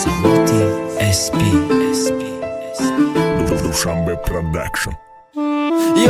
Заводи SP. Душанбе Продакшн.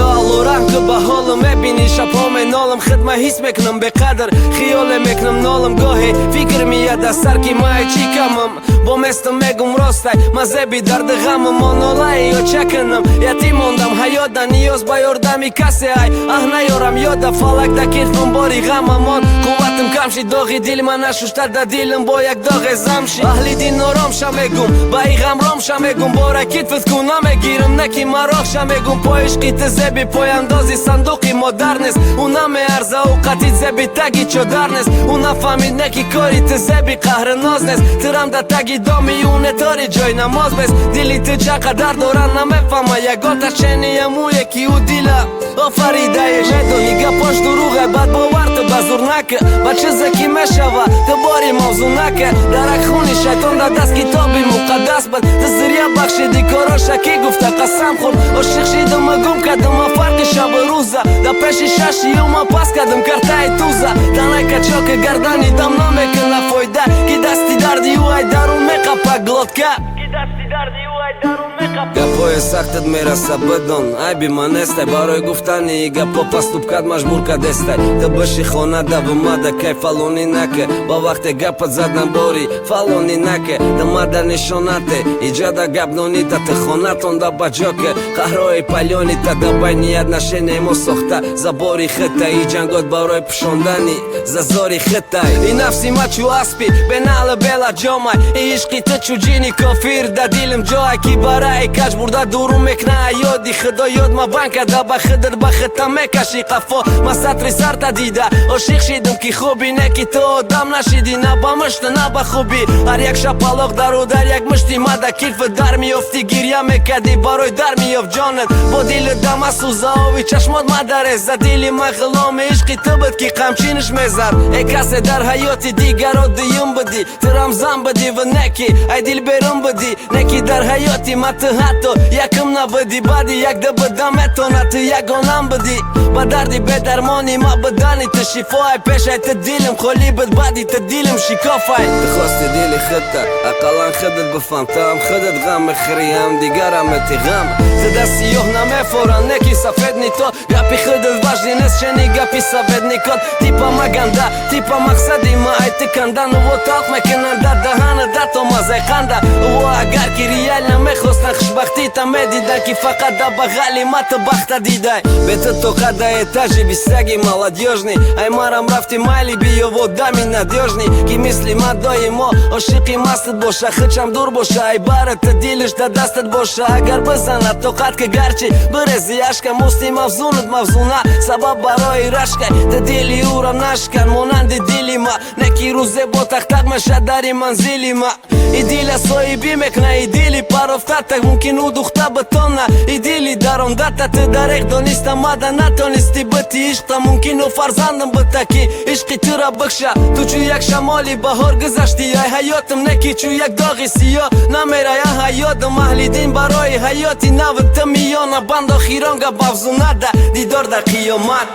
Ё Алло, раҳм ку ба ҳолам. Мебинӣ, шабҳо менолам, хидма ҳис мекунам беқадр, хиёле мекунам, нолам. Гоҳе фикр меяд аз сар, ки май чӣ камам. Бо местам, мегум ростай, мазеби дарди ғамам онолае ё чаканам. Ятим мондам, ҳаёт да ниёз ба ёрдами касе ай. Аҳ, наёрам ёда, фалак да китфам бори ғамамон. Қувватам кам шид, доғи дил ма нашушта, да дилам бо як доғе зам шид. Аҳли дин ором ша, мегум, ба и ғам ром ша, мегум, бора китфат ку намегирам, неки мароқ ша, мегум. По ишқи ту зеби пояндози сандуқи модар нест, ӯ намеарза, ӯ қатид зеби таги чодар нест. Ӯ нафаҳмид, неки кори ту зеби қаҳри ноз нест, тирам да таги доми ӯ нетори ҷой намоз бест. Дили ту чанд қадар дора, намефаҳма ягон ташения мӯе, ки ӯ дила офаридаеш. Медони, гапош дурӯғе, бадбовар ту ба зур нака, ба чизе ки мешава, ту бори мавзӯъ нака. Дарак хуни шайтон дар даст китоби муқаддас буд, ту зиря бахшиди короша, ки гуфта қасам хӯрд. Ошиқ шидам, гум кардам ма фарқи шабу рӯза, да пеши шаши ма пас кардам картаи туза. Танай качока гардани дам намекуна фойда, ки дасти дарди ӯ ай дарун меқапа глотка. Гапҳои сахтат мераса, бидон, айби ман нестай. Барои гуфтани гапҳо поступкат маҷбур кардестай. Ту биши хона давомада, кай фалонӣ нака, ба вақте гапат задан бори фалонӣ нака. Ту мада нишонате иҷода гапнонита, ту хонатонда ба ҷока қаҳрои палёнита. Да байни отношения мо сохта забори хита, и ҷангот барои пӯшондани зазори хитай. И нафси ма чу аспи бенала бела ҷомай, и ишқи ту чу ҷини кофир да дилим ҷой, ки бараи каҷ бурда дуру мекна ёди худо. Ёд ма банка да ба хидр ба хита мекаши қафо. Ма сатри сарта дида ошиқ шидум, ки хуби неки ту одам нашиди, на ба мушта, на ба хубӣ. Ҳар як шапалоқ дару дар як мушти ма да килфи дар меёфтӣ, гирья мекардӣ, барои дар меёфт ҷонат. Бо дили дама сӯза, ови чашмот мадарез за дили ма. Ғуломи ишқи ту буд, ки қамчинаш мезад. Э, касе дар ҳаёти дигаро дуюм будӣ, ту рамзан будӣ ва неки ай дил берун будӣ, неки дар ҳаёти ма ту ҳатто якум набудӣ. Баъди як дабуда метона ту ягонам будӣ, ба дарди бедармони ма будани ту шифоай. Пешай ту дилим холӣ буд, баъди ту дилим шикофай. Ту хости дили худта, ақаллан худат бифаҳм, ту ҳам худат ғам мехӯрӣ, ҳам дигарам мети ғам. Ту даст сиёҳ намефоран, неки сафед ни то. Гапи худат важный нест, чени гапи советникот. Типа маганда, типа мақсади ма ай ту кандан во талх мекунанда даҳана да то мазаи қанда. Во агар ки реально мехостан хушбахтита, медидан, ки фақат да бағали ма ту бахта дидай. Бе ту тоқат да этажи бисаги молодёжный, ай марам рафти, майли биё, одами надёжный, ки мисли ма доимо ошиқи мастат боша, хичам дур боша, ай бара ту дилиш да дастат боша. Агар бизанад тоқат, ки гарчи бирези ашка, мусти мавзунат мавзуна сабаб барои рашкай. Ту дили ӯро нашкан монанди дили ма, неки рӯзе бо тахтақ меша дари манзили ма. И дила соҳибӣ мекуна, и дили парофтата, мумкин ӯ духта битона, и дили дарондата. Ту дареғ дониста мада натонисти бити ишқта, мумкин ӯ фарзандам бита, ки ишқи тура бикша. Ту чу як шамоли баҳор гузашти ай ҳаётам, неки чу як доғи сиёҳ намерая ҳаётам. Аҳли дин барои ҳаёти нав ту миёна банд, охирон гап мавзунада дидор дар қиёмат.